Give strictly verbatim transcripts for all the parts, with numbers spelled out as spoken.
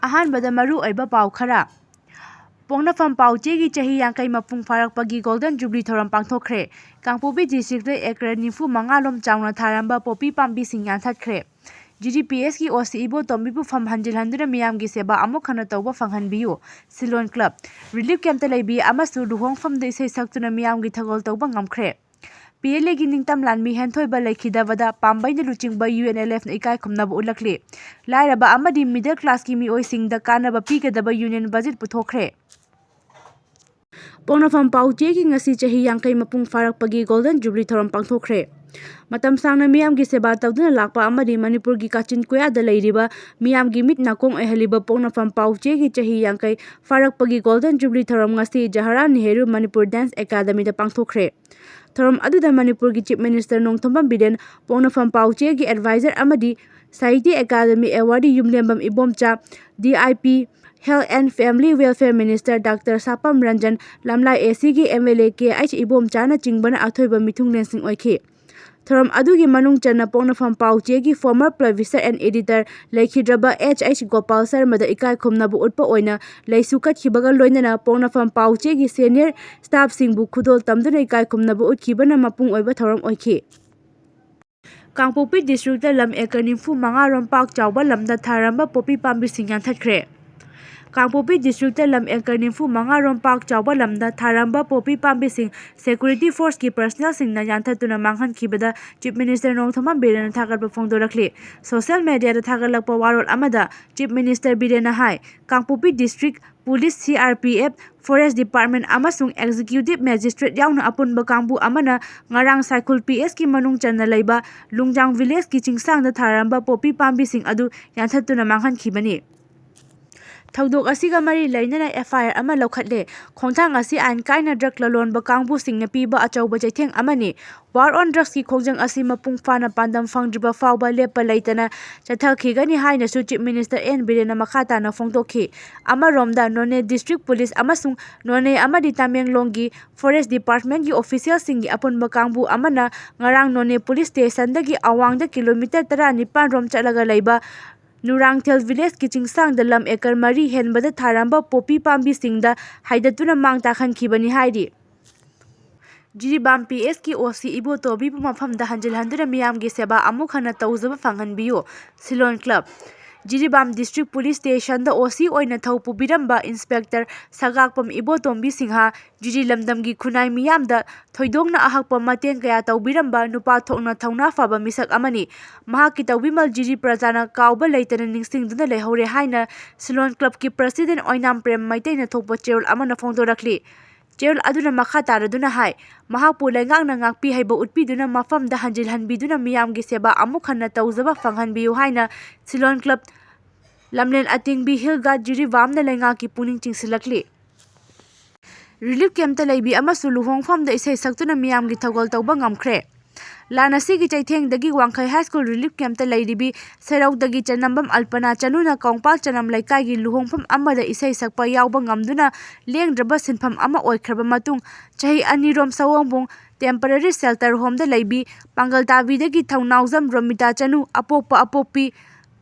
ꯑꯍꯥꯟꯕꯗ ꯃꯔꯨ ꯑꯣꯏꯕ ꯄꯥꯎ ꯈꯔ꯫ ꯄꯣꯛꯅꯐꯝ ꯄꯥꯎꯆꯦꯒꯤ ꯆꯍꯤ ꯌꯥꯡꯈꯩ ꯃꯄꯨꯡ ꯐꯥꯔꯛꯄꯒꯤ Golden Jubilee ꯊꯧꯔꯝ ꯄꯥꯡꯊꯣꯛꯈ꯭ꯔꯦ꯫ ꯀꯥꯡꯄꯣꯛꯄꯤ district acre ꯅꯤꯐꯨ ꯃꯉꯥ ꯔꯣꯝ ꯆꯥꯎꯅ ꯊꯥꯔꯝꯕ ꯄꯣꯄꯤ ꯄꯥꯝꯕꯤꯁꯤꯡ ꯌꯥꯟꯊꯠꯈ꯭ꯔꯦ꯫ GDPS ꯀꯤ OC ꯏꯕꯣꯇꯣꯝꯕꯤꯕꯨ ꯐꯝ ꯍꯟꯖꯤꯜꯍꯟꯗꯨꯅ ꯃꯤꯌꯥꯝꯒꯤ ꯁꯦꯕꯥ ꯑꯃꯨꯛ ꯍꯟꯅ ꯇꯧꯕ ꯐꯪꯍꯟꯕꯤꯌꯨ꯫ ꯁꯤꯂꯣꯟ club, relief camp ꯇ ꯂꯩꯕꯤ ꯑꯃꯁꯨꯡ ꯂꯨꯍꯣꯡꯐꯝꯗ ꯏꯁꯩ ꯁꯛꯇꯨꯅ ꯃꯤꯌꯥꯝꯒꯤ ꯊꯧꯒꯜ ꯇꯧꯕ ꯉꯝꯈ꯭ꯔꯦ꯫ PLA ꯒꯤ ꯅꯤꯡꯇꯝ ꯂꯥꯟꯃꯤ ꯍꯦꯟꯊꯣꯏꯕ ꯂꯩꯈꯤꯗꯕꯗ ꯄꯥꯝꯕꯩꯅ ꯂꯨꯆꯤꯡꯕ UNLF ꯅ ꯏꯀꯥꯏ ꯈꯨꯝꯅꯕ ꯎꯠꯂꯛꯂꯤ꯫ ꯂꯥꯏꯔꯕ ꯑꯃꯗꯤ middle class ꯀꯤ ꯃꯤꯑꯣꯏꯁꯤꯡꯗ ꯀꯥꯟꯅꯕ ꯄꯤꯒꯗꯕ union budget ꯄꯨꯊꯣꯛꯈ꯭ꯔꯦ꯫ ꯄꯣꯛꯅꯐꯝ ꯄꯥꯎꯆꯦꯒꯤ ꯉꯁꯤ ꯆꯍꯤ ꯌꯥꯡꯈꯩ ꯃꯄꯨꯡ ꯐꯥꯔꯛꯄꯒꯤ Golden Jubilee ꯊꯧꯔꯝ ꯄꯥꯡꯊꯣꯛꯈ꯭ꯔꯦ꯫ ꯃꯇꯝ ꯁꯥꯡꯅ ꯃꯤꯌꯥꯝꯒꯤ ꯁꯦꯕꯥ ꯇꯧꯗꯨꯅ ꯂꯥꯛꯄ ꯑꯃꯗꯤ ꯃꯅꯤꯄꯨꯔꯒꯤ ꯀꯥꯆꯤꯟ ꯀꯣꯌꯥꯗ ꯂꯩꯔꯤꯕ ꯃꯤꯌꯥꯝꯒꯤ ꯃꯤꯠ ꯅꯥꯀꯣꯡ ꯑꯣꯏꯍꯜꯂꯤꯕ ꯄꯣꯛꯅꯐꯝ ꯄꯥꯎꯆꯦꯒꯤ ꯆꯍꯤ ꯌꯥꯡꯈꯩ ꯐꯥꯔꯛꯄꯒꯤ Golden Jubilee ꯊꯧꯔꯝ ꯉꯁꯤ ꯖꯋꯥꯍꯔꯂꯥꯜ ꯅꯦꯍꯔꯨ ꯃꯅꯤꯄꯨꯔ Dance Academy ꯗ ꯄꯥꯡꯊꯣꯛꯈ꯭ꯔꯦ꯫ ꯊꯧꯔꯝ ꯑꯗꯨꯗ ꯃꯅꯤꯄꯨꯔꯒꯤ Chief Minister ꯅꯣꯡꯊꯣꯝꯕꯝ ꯕꯤꯔꯦꯟ, ꯄꯣꯛꯅꯐꯝ ꯄꯥꯎꯆꯦꯒꯤ adviser ꯑꯃꯗꯤ Sahitya Academy awardee Yumlembam Ibomcha, DIP, Health and Family Welfare Minister Doctor Sapam Ranjan, Lamlai AC ꯒꯤ MLA ꯀꯦ ꯑꯩꯆ ꯏꯕꯣꯝꯆꯥꯅꯆꯤꯡꯕꯅ ꯑꯊꯣꯏꯕ ꯃꯤꯊꯨꯡꯂꯦꯟꯁꯤꯡ ꯑꯣꯏꯈꯤ꯫ ꯊꯧꯔꯝ ꯑꯗꯨꯒꯤ ꯃꯅꯨꯡ ꯆꯟꯅ ꯄꯣꯛꯅꯐꯝ ꯄꯥꯎꯆꯦꯒꯤ former publisher and editor ꯂꯩꯈꯤꯗ꯭ꯔꯕ ꯑꯦꯆ ꯑꯩꯆ ꯒꯣꯄꯥꯜ ꯁꯔꯃꯗ ꯏꯀꯥꯏ ꯈꯨꯝꯅꯕ ꯎꯠꯄ ꯑꯣꯏꯅ ꯂꯩꯁꯨ ꯀꯠꯈꯤꯕꯒ ꯂꯣꯏꯅꯅ ꯄꯣꯛꯅꯐꯝ ꯄꯥꯎꯆꯦꯒꯤ senior staff ꯁꯤꯡꯕꯨ ꯈꯨꯗꯣꯜ ꯇꯝꯗꯨꯅ ꯏꯀꯥꯏ ꯈꯨꯝꯅꯕ ꯎꯠꯈꯤꯕꯅ ꯃꯄꯨꯡ ꯑꯣꯏꯕ ꯊꯧꯔꯝ ꯑꯣꯏꯈꯤ꯫ ꯀꯥꯡꯄꯣꯛꯄꯤ district ꯇ ꯂꯝ acre ꯅꯤꯐꯨ ꯃꯉꯥ ꯔꯣꯝ ꯄꯥꯛ ꯆꯥꯎꯕ ꯂꯝꯗ ꯊꯥꯔꯝꯕ ꯄꯣꯄꯤ ꯄꯥꯝꯕꯤꯁꯤꯡ ꯌꯥꯟꯊꯠꯈ꯭ꯔꯦ꯫ ꯀꯥꯡꯄꯣꯛꯄꯤ district ꯇ ꯂꯝ acre ꯅꯤꯐꯨ ꯃꯉꯥ ꯔꯣꯝ ꯄꯥꯛ ꯆꯥꯎꯕ ꯂꯝꯗ ꯊꯥꯔꯝꯕ ꯄꯣꯄꯤ ꯄꯥꯝꯕꯤꯁꯤꯡ security force ꯀꯤ personnel ꯁꯤꯡꯅ ꯌꯥꯟꯊꯠꯇꯨꯅ ꯃꯥꯡꯍꯟꯈꯤꯕꯗ Chief Minister ꯅꯣꯡꯊꯣꯝꯕꯝ ꯕꯤꯔꯦꯟꯅ ꯊꯥꯒꯠꯄ ꯐꯣꯡꯗꯣꯔꯛꯂꯤ꯫ Social media ꯗ ꯊꯥꯒꯠꯂꯛꯄ ꯋꯥꯔꯣꯜ ꯑꯃꯗ Chief Minister ꯕꯤꯔꯦꯟꯅ ꯍꯥꯏ, ꯀꯥꯡꯄꯣꯛꯄꯤ district police, CRPF, Forest Department ꯑꯃꯁꯨꯡ Executive Magistrate ꯌꯥꯎꯅ ꯑꯄꯨꯟꯕ ꯀꯥꯡꯕꯨ ꯑꯃꯅ ꯉꯔꯥꯡ ꯁꯥꯏꯈꯨꯜ PS ꯀꯤ ꯃꯅꯨꯡ ꯆꯟꯅ ꯂꯩꯕ ꯂꯨꯡꯖꯥꯡ village ꯀꯤ ꯆꯤꯡꯁꯥꯡꯗ ꯊꯥꯔꯝꯕ ꯄꯣꯄꯤ ꯄꯥꯝꯕꯤꯁꯤꯡ ꯑꯗꯨ ꯌꯥꯟꯊꯠꯇꯨꯅ ꯃꯥꯡꯍꯟꯈꯤꯕꯅꯤ꯫ ꯊꯧꯗꯣꯛ ꯑꯁꯤꯒ ꯃꯔꯤ ꯂꯩꯅꯅ FIR ꯑꯃ ꯂꯧꯈꯠꯂꯦ꯫ ꯈꯣꯡꯊꯥꯡ ꯑꯁꯤ ꯑꯥꯏꯟ ꯀꯥꯏꯅ drug ꯂꯂꯣꯟꯕ ꯀꯥꯡꯕꯨꯁꯤꯡꯅ ꯄꯤꯕ ꯑꯆꯧꯕ ꯆꯩꯊꯦꯡ ꯑꯃꯅꯤ꯫ War on Drugs ꯀꯤ ꯈꯣꯡꯖꯪ ꯑꯁꯤ ꯃꯄꯨꯡ ꯐꯥꯅ ꯄꯥꯟꯗꯝ ꯐꯪꯗ꯭ꯔꯤꯕ ꯐꯥꯎꯕ ꯂꯦꯞꯄ ꯂꯩꯇꯅ ꯆꯠꯊꯈꯤꯒꯅꯤ ꯍꯥꯏꯅꯁꯨ Chief Minister ꯑꯦꯟ ꯕꯤꯔꯦꯟꯅ ꯃꯈꯥ ꯇꯥꯅ ꯐꯣꯡꯗꯣꯛꯈꯤ꯫ ꯑꯃꯔꯣꯝꯗ, ꯅꯣꯅꯦ district police ꯑꯃꯁꯨꯡ ꯅꯣꯅꯦ ꯑꯃꯗꯤ ꯇꯃꯦꯡꯂꯣꯡꯒꯤ Forest Department ꯀꯤ official ꯁꯤꯡꯒꯤ ꯑꯄꯨꯟꯕ ꯀꯥꯡꯕꯨ ꯑꯃꯅ ꯉꯔꯥꯡ ꯅꯣꯅꯦ police station ꯗꯒꯤ ꯑꯋꯥꯡꯗ kilometre ꯇꯔꯥꯅꯤꯄꯥꯟ ꯔꯣꯝ ꯆꯠꯂꯒ ꯂꯩꯕ ꯅꯨꯔꯥꯡꯊꯦꯜ ꯚꯤꯂꯦꯖꯀꯤ ꯆꯤꯡꯁꯥꯡꯗ ꯂꯝ ꯑꯦꯀꯔ ꯃꯔꯤ ꯍꯦꯟꯕꯗ ꯊꯥꯔꯝꯕ ꯄꯣꯄꯤ ꯄꯥꯝꯕꯤꯁꯤꯡꯗ ꯍꯥꯏꯗꯠꯇꯨꯅ ꯃꯥꯡ ꯇꯥꯛꯍꯟꯈꯤꯕꯅꯤ ꯍꯥꯏꯔꯤ꯫ ꯖꯤꯔꯤꯕꯥꯝ ꯄꯤ ꯑꯦꯁꯀꯤ ꯑꯣ ꯁꯤ ꯏꯕꯣꯇꯣꯝꯕꯤꯕꯨ ꯃꯐꯝꯗ ꯍꯟꯖꯤꯜꯍꯟꯗꯨꯅ ꯃꯤꯌꯥꯝꯒꯤ ꯁꯦꯕꯥ ꯑꯃꯨꯛ ꯍꯟꯅ ꯇꯧꯖꯕ ꯐꯪꯍꯟꯕꯤꯌꯨ, ꯁꯤꯂꯣꯟ ꯀ꯭ꯂꯕ꯫ ꯖꯤꯔꯤꯕꯥꯝ ꯗꯤꯁꯇ꯭ꯔꯤꯛ ꯄꯨꯂꯤꯁ ꯁ꯭ꯇꯦꯁꯟꯗ ꯑꯣ ꯁꯤ ꯑꯣꯏꯅ ꯊꯧ ꯄꯨꯕꯤꯔꯝꯕ ꯏꯟꯁꯄꯦꯛꯇꯔ ꯁꯒꯥꯛꯄꯝ ꯏꯕꯣꯇꯣꯝꯕꯤ ꯁꯤꯡꯍ, ꯖꯤꯔꯤ ꯂꯝꯗꯝꯒꯤ ꯈꯨꯟꯅꯥꯏ ꯃꯤꯌꯥꯝꯗ ꯊꯣꯏꯗꯣꯛꯅ ꯑꯍꯛꯄ ꯃꯇꯦꯡ ꯀꯌꯥ ꯇꯧꯕꯤꯔꯝꯕ ꯅꯨꯄꯥ ꯊꯣꯛꯅ ꯊꯧꯅꯥ ꯐꯕ ꯃꯤꯁꯛ ꯑꯃꯅꯤ꯫ ꯃꯍꯥꯛꯀꯤ ꯇꯧꯕꯤꯃꯜ ꯖꯤꯔꯤ ꯄ꯭ꯔꯖꯥꯅ ꯀꯥꯎꯕ ꯂꯩꯇꯅ ꯅꯤꯡꯁꯤꯡꯗꯨꯅ ꯂꯩꯍꯧꯔꯦ ꯍꯥꯏꯅ ꯁꯤꯂꯣꯟ ꯀ꯭ꯂꯕꯀꯤ ꯄ꯭ꯔꯁꯤꯗꯦꯟ ꯑꯣꯏꯅꯥꯝ ꯄ꯭ꯔꯦꯝ ꯃꯩꯇꯩꯅ ꯊꯣꯛꯄ ꯆꯦꯔꯣꯜ ꯑꯃꯅ ꯐꯣꯡꯗꯣꯔꯛꯂꯤ꯫ ꯆꯦꯔꯣꯜ ꯑꯗꯨꯅ ꯃꯈꯥ ꯇꯥꯔꯗꯨꯅ ꯍꯥꯏ, ꯃꯍꯥꯛꯄꯨ ꯂꯩꯉꯥꯛꯅ ꯉꯥꯛꯄꯤ ꯍꯩꯕ ꯎꯠꯄꯤꯗꯨꯅ ꯃꯐꯝꯗ ꯍꯟꯖꯤꯜꯍꯟꯕꯤꯗꯨꯅ ꯃꯤꯌꯥꯝꯒꯤ ꯁꯦꯕꯥ ꯑꯃꯨꯛ ꯍꯟꯅ ꯇꯧꯖꯕ ꯐꯪꯍꯟꯕꯤꯌꯨ ꯍꯥꯏꯅ ꯁꯤꯂꯣꯟ ꯀ꯭ꯂꯕ ꯂꯝꯂꯦꯟ ꯑꯇꯤꯡꯕꯤ ꯍꯤꯜ ꯒꯥꯔꯗ ꯖꯤꯔꯤꯕꯥꯝꯅ ꯂꯩꯉꯥꯛꯀꯤ ꯄꯨꯛꯅꯤꯡ ꯆꯤꯡꯁꯤꯜꯂꯛꯂꯤ꯫ ꯔꯤꯂꯤꯐ ꯀꯦꯝꯞꯇ ꯂꯩꯕꯤ ꯑꯃꯁꯨ ꯂꯨꯍꯣꯡꯐꯝꯗ ꯏꯁꯩ ꯁꯛꯇꯨꯅ ꯃꯤꯌꯥꯝꯒꯤ ꯊꯧꯒꯜ ꯇꯧꯕ ꯉꯝꯈ꯭ꯔꯦ꯫ ꯂꯥꯟ ꯑꯁꯤꯒꯤ ꯆꯩꯊꯦꯡꯗꯒꯤ ꯋꯥꯡꯈꯩ ꯍꯥꯏ ꯁ꯭ꯀꯨꯜ ꯔꯤꯂꯤꯐ ꯀꯦꯝꯞꯇ ꯂꯩꯔꯤꯕꯤ ꯁꯦꯔꯧꯗꯒꯤ ꯆꯅꯝꯕꯝ ꯑꯜꯄꯅꯥ ꯆꯅꯨꯅ ꯀꯥꯎꯪꯄꯥꯜ ꯆꯅꯝ ꯂꯩꯀꯥꯏꯒꯤ ꯂꯨꯍꯣꯡꯐꯝ ꯑꯃꯗ ꯏꯁꯩ ꯁꯛꯄ ꯌꯥꯎꯕ ꯉꯝꯗꯨꯅ ꯂꯦꯡꯗ꯭ꯔꯕ ꯁꯤꯟꯐꯝ ꯑꯃ ꯑꯣꯏꯈ꯭ꯔꯕ ꯃꯇꯨꯡ, ꯆꯍꯤ ꯑꯅꯤꯔꯣꯝ ꯁꯑꯣꯡꯕꯨꯡ ꯇꯦꯝꯄꯔꯦꯔꯤ ꯁꯦꯜꯇꯔ ꯍꯣꯝꯗ ꯂꯩꯕꯤ ꯄꯥꯡꯒꯜ ꯇꯥꯕꯤꯗꯒꯤ ꯊꯧꯅꯥꯎꯖꯝ ꯔꯣꯃꯤꯇꯥ ꯆꯅꯨ, ꯑꯄꯣꯛꯄ ꯑꯄꯣꯛꯄꯤ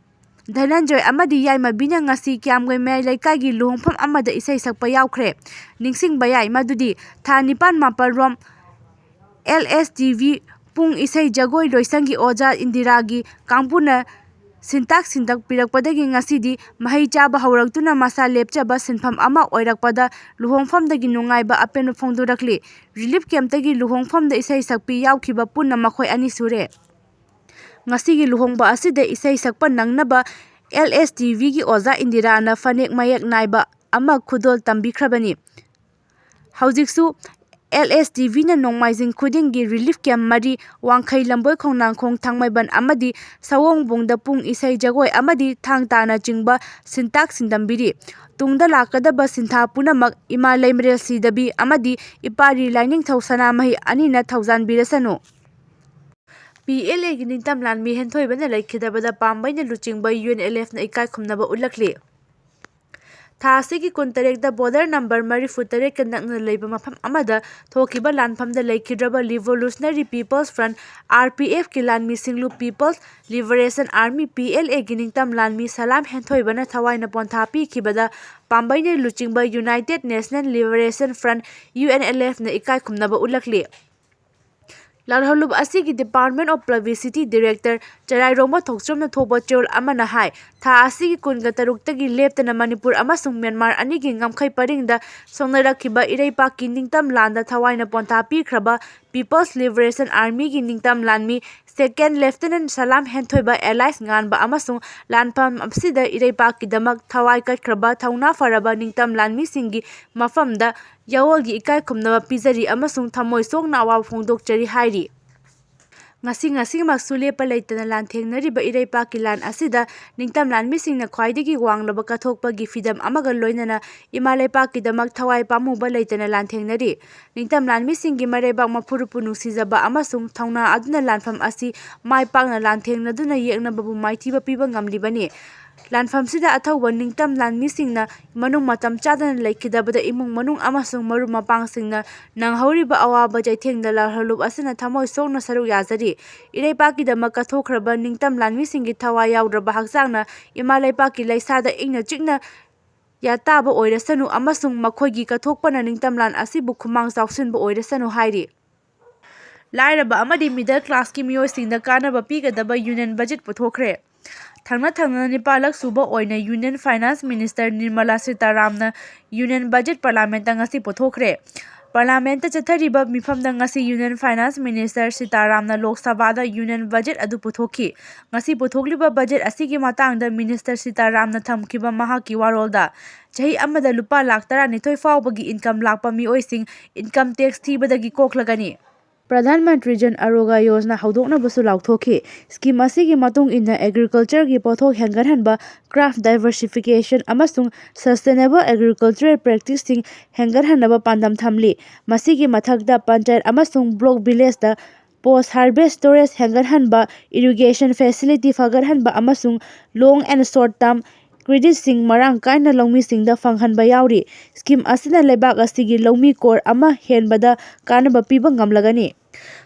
ꯙꯅꯟꯖꯣꯏ ꯑꯃꯗꯤ ꯌꯥꯏꯃꯕꯤꯅ ꯉꯁꯤ ꯀ꯭ꯌꯥꯝꯒꯩ ꯃꯌꯥꯏ ꯂꯩꯀꯥꯏꯒꯤ ꯂꯨꯍꯣꯡꯐꯝ ꯑꯃꯗ ꯏꯁꯩ ꯁꯛꯄ ꯌꯥꯎꯈ꯭ꯔꯦ꯫ ꯅꯤꯡꯁꯤꯡꯕ ꯌꯥꯏ ꯃꯗꯨꯗꯤ ꯊꯥ ꯅꯤꯄꯥꯟ ꯃꯥꯄꯟ ꯔꯣꯝ ꯑꯦꯜ ꯑꯦꯁ ꯇꯤ ꯚꯤ ꯄꯨꯡ ꯏꯁꯩ ꯖꯒꯣꯏ ꯂꯣꯏꯁꯪꯒꯤ ꯑꯣꯖꯥ ꯏꯟꯗꯤꯔꯥꯒꯤ ꯀꯥꯡꯕꯨꯅ ꯁꯤꯟꯇꯥꯛ ꯁꯤꯟꯗꯛ ꯄꯤꯔꯛꯄꯗꯒꯤ ꯉꯁꯤꯗꯤ ꯃꯍꯩ ꯆꯥꯕ ꯍꯧꯔꯛꯇꯨꯅ ꯃꯁꯥ ꯂꯦꯞꯆꯕ ꯁꯤꯟꯐꯝ ꯑꯃ ꯑꯣꯏꯔꯛꯄꯗ ꯂꯨꯍꯣꯡꯐꯝꯗꯒꯤ ꯅꯨꯡꯉꯥꯏꯕ ꯑꯄꯦꯟꯕ ꯐꯣꯡꯗꯣꯔꯛꯂꯤ꯫ ꯔꯤꯂꯤꯐ ꯀꯦꯝꯞꯇꯒꯤ ꯂꯨꯍꯣꯡꯐꯝꯗ ꯏꯁꯩ ꯁꯛꯄꯤ ꯌꯥꯎꯈꯤꯕ ꯄꯨꯟꯅ ꯃꯈꯣꯏ ꯑꯅꯤ ꯁꯨꯔꯦ꯫ ꯉꯁꯤꯒꯤ ꯂꯨꯍꯣꯡꯕ ꯑꯁꯤꯗ ꯏꯁꯩ ꯁꯛꯄ ꯅꯪꯅꯕ ꯑꯦꯜ ꯑꯦꯁ ꯇꯤ ꯚꯤꯒꯤ ꯑꯣꯖꯥ ꯏꯟꯗꯤꯔꯥꯅ ꯐꯅꯦꯛ ꯃꯌꯦꯛ ꯅꯥꯏꯕ ꯑꯃ ꯈꯨꯗꯣꯜ ꯇꯝꯕꯤꯈ꯭ꯔꯕꯅꯤ꯫ ꯍꯧꯖꯤꯛꯁꯨ ꯑꯦꯜ ꯑꯦꯁ ꯇꯤ ꯚꯤꯅ ꯅꯣꯡꯃꯥꯏꯖꯤꯡ ꯈꯨꯗꯤꯡꯒꯤ ꯔꯤꯂꯤꯐ ꯀꯦꯝꯞ ꯃꯔꯤ, ꯋꯥꯡꯈꯩ, ꯂꯝꯕꯣꯏ, ꯈꯣꯡꯅꯥꯡꯈꯣꯡ, ꯊꯥꯡꯃꯩꯕꯟ ꯑꯃꯗꯤ ꯁꯑꯣꯡꯕꯨꯡꯗ ꯄꯨꯡ ꯏꯁꯩ ꯖꯒꯣꯏ ꯑꯃꯗꯤ ꯊꯥꯡ ꯇꯥꯅꯆꯤꯡꯕ ꯁꯤꯟꯇꯥꯛ ꯁꯤꯟꯗꯝꯕꯤꯔꯤ꯫ ꯇꯨꯡꯗ ꯂꯥꯛꯀꯗꯕ ꯁꯤꯟꯊꯥ ꯄꯨꯝꯅꯃꯛ ꯏꯃꯥ ꯂꯩꯃꯔꯦꯜ ꯁꯤꯗꯕꯤ ꯑꯃꯗꯤ ꯏꯄꯥꯔꯤ ꯂꯥꯏꯅꯤꯡꯊꯧ ꯁꯅꯥꯃꯍꯤ ꯑꯅꯤꯅ ꯊꯧꯖꯥꯟꯕꯤꯔꯁꯅꯨ꯫ ꯄꯤ ꯑꯦꯜ ꯑꯦꯒꯤ ꯅꯤꯡꯇꯝ ꯂꯥꯟꯃꯤ ꯍꯦꯟꯊꯣꯏꯕꯅ ꯂꯩꯈꯤꯗꯕꯗ ꯄꯥꯝꯕꯩꯅ ꯂꯨꯆꯤꯡꯕ ꯌꯨ ꯑꯦꯟ ꯑꯦꯜ ꯑꯦꯐꯅ ꯏꯀꯥꯏ ꯈꯨꯝꯅꯕ ꯎꯠꯂꯛꯂꯤ꯫ ꯊꯥ ꯑꯁꯤꯒꯤ ꯀꯨꯟꯇꯔꯦꯠꯇ ꯕꯣꯔꯗꯔ ꯅꯝꯕꯔ ꯃꯔꯤꯐꯨꯇꯔꯦꯠꯀ ꯅꯛꯅ ꯂꯩꯕ ꯃꯐꯝ ꯑꯃꯗ ꯊꯣꯛꯈꯤꯕ ꯂꯥꯟꯐꯝꯗ ꯂꯩꯈꯤꯗ꯭ꯔꯕ ꯔꯤꯚꯣꯂꯨꯁꯅꯔꯤ ꯄꯤꯄꯜꯁ ꯐ꯭ꯔꯟꯠ, RPF ꯀꯤ ꯂꯥꯟꯃꯤꯁꯤꯡꯂꯨ ꯄꯤꯄꯜꯁ ꯂꯤꯕꯔꯦꯁꯟ ꯑꯥꯔꯃꯤ, PLA ꯒꯤ ꯅꯤꯡꯇꯝ ꯂꯥꯟꯃꯤ ꯁꯂꯥꯝ ꯍꯦꯟꯊꯣꯏꯕꯅ ꯊꯋꯥꯏꯅ ꯄꯣꯟꯊꯥ ꯄꯤꯈꯤꯕꯗ ꯄꯥꯝꯕꯩꯅ ꯂꯨꯆꯤꯡꯕ United national liberation front, UNLF ꯅ ꯏꯀꯥꯏ ꯈꯨꯝꯅꯕ ꯎꯠꯂꯛꯂꯤ꯫ ꯂꯥꯜꯍꯧꯂꯨꯞ ꯑꯁꯤꯒꯤ Department of Publicity Director ꯆꯔꯥꯏꯔꯣꯡꯕ ꯊꯣꯛꯆꯣꯝꯅ ꯊꯣꯛꯄ ꯆꯦꯔꯣꯜ ꯑꯃꯅ ꯍꯥꯏ, ꯊꯥ ꯑꯁꯤꯒꯤ ꯀꯨꯟꯒ ꯇꯔꯨꯛꯇꯒꯤ ꯂꯦꯞꯇꯅ ꯃꯅꯤꯄꯨꯔ ꯑꯃꯁꯨꯡ ꯃ꯭ꯌꯥꯟꯃꯥꯔ ꯑꯅꯤꯒꯤ ꯉꯝꯈꯩ ꯄꯔꯤꯡꯗ ꯁꯣꯛꯅꯔꯛꯈꯤꯕ ꯏꯔꯩꯄꯥꯛꯀꯤ ꯅꯤꯡꯇꯝ ꯂꯥꯟꯗ ꯊꯋꯥꯏꯅ ꯄꯣꯟꯊꯥ ꯄꯤꯈ꯭ꯔꯕ People's Liberation Army ꯒꯤ ꯅꯤꯡꯇꯝ ꯂꯥꯟꯃꯤ Second Lieutenant ꯁꯂꯥꯝ ꯍꯦꯟꯊꯣꯏꯕ alias ꯉꯥꯟꯕ ꯑꯃꯁꯨꯡ ꯂꯥꯟꯐꯝ ꯑꯁꯤꯗ ꯏꯔꯩꯄꯥꯛꯀꯤꯗꯃꯛ ꯊꯋꯥꯏ ꯀꯠꯈ꯭ꯔꯕ ꯊꯧꯅꯥ ꯐꯔꯕ ꯅꯤꯡꯇꯝ ꯂꯥꯟꯃꯤꯁꯤꯡꯒꯤ ꯃꯐꯝꯗ ꯌꯥꯑꯣꯜꯒꯤ ꯏꯀꯥꯏ ꯈꯨꯝꯅꯕ ꯄꯤꯖꯔꯤ ꯑꯃꯁꯨꯡ ꯊꯃꯣꯏ ꯁꯣꯛꯅ ꯑꯋꯥꯕ ꯐꯣꯡꯗꯣꯛꯆꯔꯤ ꯍꯥꯏꯔꯤ꯫ ꯉꯁꯤ ꯉꯁꯤꯃꯛꯁꯨ ꯂꯦꯞꯄ ꯂꯩꯇꯅ ꯂꯥꯟꯊꯦꯡꯅꯔꯤꯕ ꯏꯔꯩꯄꯥꯛꯀꯤ ꯂꯥꯟ ꯑꯁꯤꯗ ꯅꯤꯡꯇꯝ ꯂꯥꯟꯃꯤꯁꯤꯡꯅ ꯈ꯭ꯋꯥꯏꯗꯒꯤ ꯋꯥꯡꯂꯕ ꯀꯠꯊꯣꯛꯄꯒꯤ ꯐꯤꯗꯝ ꯑꯃꯒ ꯂꯣꯏꯅꯅ ꯏꯃꯥ ꯂꯩꯄꯥꯛꯀꯤꯗꯃꯛ ꯊꯋꯥꯏ ꯄꯥꯝꯃꯨꯕ ꯂꯩꯇꯅ ꯂꯥꯟꯊꯦꯡꯅꯔꯤ꯫ ꯅꯤꯡꯇꯝ ꯂꯥꯟꯃꯤꯁꯤꯡꯒꯤ ꯃꯔꯩꯕꯥꯛ ꯃꯄꯨꯔꯨꯞꯄꯨ ꯅꯨꯡꯁꯤꯖꯕ ꯑꯃꯁꯨꯡ ꯊꯧꯅꯥ ꯑꯗꯨꯅ ꯂꯥꯟꯐꯝ ꯑꯁꯤ ꯃꯥꯏ ꯄꯥꯛꯅ ꯂꯥꯟꯊꯦꯡꯅꯗꯨꯅ ꯌꯦꯛꯅꯕꯕꯨ ꯃꯥꯏꯊꯤꯕ ꯄꯤꯕ ꯉꯝꯂꯤꯕꯅꯤ꯫ ꯂꯥꯟꯐꯝꯁꯤꯗ ꯑꯊꯧꯕ ꯅꯤꯡꯇꯝ ꯂꯥꯟꯃꯤꯁꯤꯡꯅ ꯃꯅꯨꯡ ꯃꯇꯝ ꯆꯥꯗꯅ ꯂꯩꯈꯤꯗꯕꯗ ꯏꯃꯨꯡ ꯃꯅꯨꯡ ꯑꯃꯁꯨꯡ ꯃꯔꯨꯞ ꯃꯄꯥꯡꯁꯤꯡꯅ ꯅꯪꯍꯧꯔꯤꯕ ꯑꯋꯥꯕ ꯆꯩꯊꯦꯡꯗ ꯂꯥꯜꯍꯧꯂꯨꯞ ꯑꯁꯤꯅ ꯊꯃꯣꯏ ꯁꯣꯛꯅ ꯁꯔꯨꯛ ꯌꯥꯖꯔꯤ꯫ ꯏꯔꯩꯄꯥꯛꯀꯤꯗꯃꯛ ꯀꯠꯊꯣꯛꯈ꯭ꯔꯕ ꯅꯤꯡꯇꯝ ꯂꯥꯟꯃꯤꯁꯤꯡꯒꯤ ꯊꯋꯥꯏ ꯌꯥꯎꯗ꯭ꯔꯕ ꯍꯛꯆꯥꯡꯅ ꯏꯃꯥ ꯂꯩꯄꯥꯛꯀꯤ ꯂꯩꯁꯥꯗ ꯏꯪꯅ ꯆꯤꯛꯅ ꯌꯥꯇꯥꯕ ꯑꯣꯏꯔꯁꯅꯨ ꯑꯃꯁꯨꯡ ꯃꯈꯣꯏꯒꯤ ꯀꯠꯊꯣꯛꯄꯅ ꯅꯤꯡꯇꯝ ꯂꯥꯟ ꯑꯁꯤꯕꯨ ꯈꯨꯃꯥꯡ ꯆꯥꯎꯁꯤꯟꯕ ꯑꯣꯏꯔꯁꯅꯨ ꯍꯥꯏꯔꯤ꯫ ꯂꯥꯏꯔꯕ ꯑꯃꯗꯤ middle class ꯀꯤ ꯃꯤꯑꯣꯏꯁꯤꯡꯗ ꯀꯥꯟꯅꯕ ꯄꯤꯒꯗꯕ Union Budget ꯄꯨꯊꯣꯛꯈ꯭ꯔꯦ꯫ ꯊꯪꯅ ꯊꯪꯅꯅ ꯅꯤꯄꯥꯜꯂꯛ ꯁꯨꯕ ꯑꯣꯏꯅ Union Finance Minister Nirmala ꯁꯤꯇꯥꯔꯥꯝꯅ Union Budget Parliament ꯇ ꯉꯁꯤ ꯄꯨꯊꯣꯛꯈ꯭ꯔꯦ꯫ Parliament ꯇ ꯆꯠꯊꯔꯤꯕ ꯃꯤꯐꯝꯗ ꯉꯁꯤ Union Finance Minister ꯁꯤꯇꯥꯔꯥꯝꯅ ꯂꯣꯛ ꯁꯚꯥꯗ Union Budget ꯑꯗꯨ ꯄꯨꯊꯣꯛꯈꯤ꯫ ꯉꯁꯤ ꯄꯨꯊꯣꯛꯂꯤꯕ budget ꯑꯁꯤꯒꯤ ꯃꯇꯥꯡꯗ Minister ꯁꯤꯇꯥꯔꯥꯝꯅ ꯊꯝꯈꯤꯕ ꯃꯍꯥꯛꯀꯤ ꯋꯥꯔꯣꯜꯗ, ꯆꯍꯤ ꯑꯃꯗ ꯂꯨꯄꯥ ꯂꯥꯈ ꯇꯔꯥꯅꯤꯊꯣꯏ ꯐꯥꯎꯕꯒꯤ income ꯂꯥꯛꯄ ꯃꯤꯑꯣꯏꯁꯤꯡ income tax ꯊꯤꯕꯗꯒꯤ ꯀꯣꯛꯂꯒꯅꯤ꯫ ꯄ꯭ꯔꯙꯥꯟ ꯃꯟꯇ꯭ꯔꯤ ꯖꯟ ꯑꯔꯣꯒ ꯌꯣꯖꯅꯥ ꯍꯧꯗꯣꯛꯅꯕꯁꯨ ꯂꯥꯎꯊꯣꯛꯈꯤ꯫ Scheme ꯑꯁꯤꯒꯤ ꯃꯇꯨꯡ ꯏꯟꯅ agriculture ꯒꯤ ꯄꯣꯠꯊꯣꯛ ꯍꯦꯟꯒꯠꯍꯟꯕ, crop diversification ꯑꯃꯁꯨꯡ sustainable agricultural practice ꯁꯤꯡ ꯍꯦꯟꯒꯠꯍꯟꯅꯕ ꯄꯥꯟꯗꯝ ꯊꯝꯂꯤ꯫ ꯃꯁꯤꯒꯤ ꯃꯊꯛꯇ, ꯄꯟꯆꯥꯌꯠ ꯑꯃꯁꯨꯡ block village ꯇ post harvest storage ꯍꯦꯟꯒꯠꯍꯟꯕ, irrigation facility ꯐꯒꯠꯍꯟꯕ ꯑꯃꯁꯨꯡ long and short term creditꯁꯤꯡ ꯃꯔꯥꯡ ꯀꯥꯏꯅ ꯂꯧꯃꯤꯁꯤꯡꯗ ꯐꯪꯍꯟꯕ ꯌꯥꯎꯔꯤ꯫ Scheme ꯑꯁꯤꯅ ꯂꯩꯕꯥꯛ ꯑꯁꯤꯒꯤ ꯂꯧꯃꯤ ꯀꯣꯔ ꯑꯃ ꯍꯦꯟꯕꯗ ꯀꯥꯟꯅꯕ ꯄꯤꯕ ꯉꯝꯂꯒꯅꯤ꯫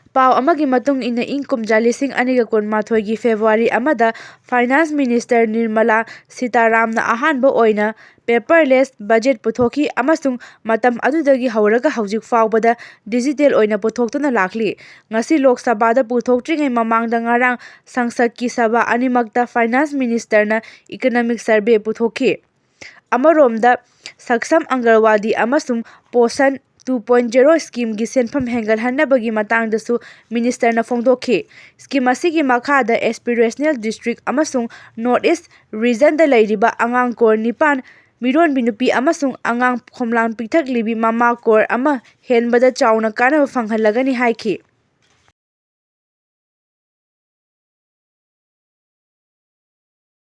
ꯄꯥꯎ ꯑꯃꯒꯤ ꯃꯇꯨꯡ ꯏꯟꯅ, ꯏꯪ ꯀꯨꯝꯖꯥ ꯂꯤꯁꯤꯡ ꯑꯅꯤꯒ ꯀꯨꯟꯃꯥꯊꯣꯏꯒꯤ February ꯑꯃꯗ Finance Minister ꯅꯤꯔꯃꯂꯥ ꯁꯤꯇꯥꯔꯥꯝꯅ ꯑꯍꯥꯟꯕ ꯑꯣꯏꯅ paperless budget ꯄꯨꯊꯣꯛꯈꯤ ꯑꯃꯁꯨꯡ ꯃꯇꯝ ꯑꯗꯨꯗꯒꯤ ꯍꯧꯔꯒ ꯍꯧꯖꯤꯛ ꯐꯥꯎꯕꯗ digital ꯑꯣꯏꯅ ꯄꯨꯊꯣꯛꯇꯨꯅ ꯂꯥꯛꯂꯤ꯫ ꯉꯁꯤ ꯂꯣꯛ ꯁꯚꯥꯗ ꯄꯨꯊꯣꯛꯇ꯭ꯔꯤꯉꯩ ꯃꯃꯥꯡꯗ ꯉꯔꯥꯡ ꯁꯪꯁꯠꯀꯤ ꯁꯚꯥ ꯑꯅꯤꯃꯛꯇ Finance Ministerꯅ economic survey ꯄꯨꯊꯣꯛꯈꯤ꯫ ꯑꯃꯔꯣꯝꯗ, ꯁꯛꯁꯝ ꯑꯪꯒꯜꯋꯥꯗꯤ ꯑꯃꯁꯨꯡ ꯄꯣꯁꯟ two point zero schemeꯒꯤ ꯁꯦꯟꯐꯝ ꯍꯦꯟꯒꯠꯍꯟꯅꯕꯒꯤ ꯃꯇꯥꯡꯗꯁꯨ ministerꯅ ꯐꯣꯡꯗꯣꯛꯈꯤ꯫ Scheme ꯑꯁꯤꯒꯤ ꯃꯈꯥꯗ aspirational district ꯑꯃꯁꯨꯡ North East regionꯗ ꯂꯩꯔꯤꯕ ꯑꯉꯥꯡ ꯀꯣꯔ ꯅꯤꯄꯥꯟ, ꯃꯤꯔꯣꯟꯕꯤ ꯅꯨꯄꯤ ꯑꯃꯁꯨꯡ ꯑꯉꯥꯡ ꯈꯣꯝꯂꯥꯡ ꯄꯤꯛꯊꯛꯂꯤꯕꯤ ꯃꯃꯥ ꯀꯣꯔ ꯑꯃ ꯍꯦꯟꯕꯗ ꯆꯥꯎꯅ ꯀꯥꯟꯅꯕ ꯐꯪꯍꯜꯂꯒꯅꯤ ꯍꯥꯏꯈꯤ꯫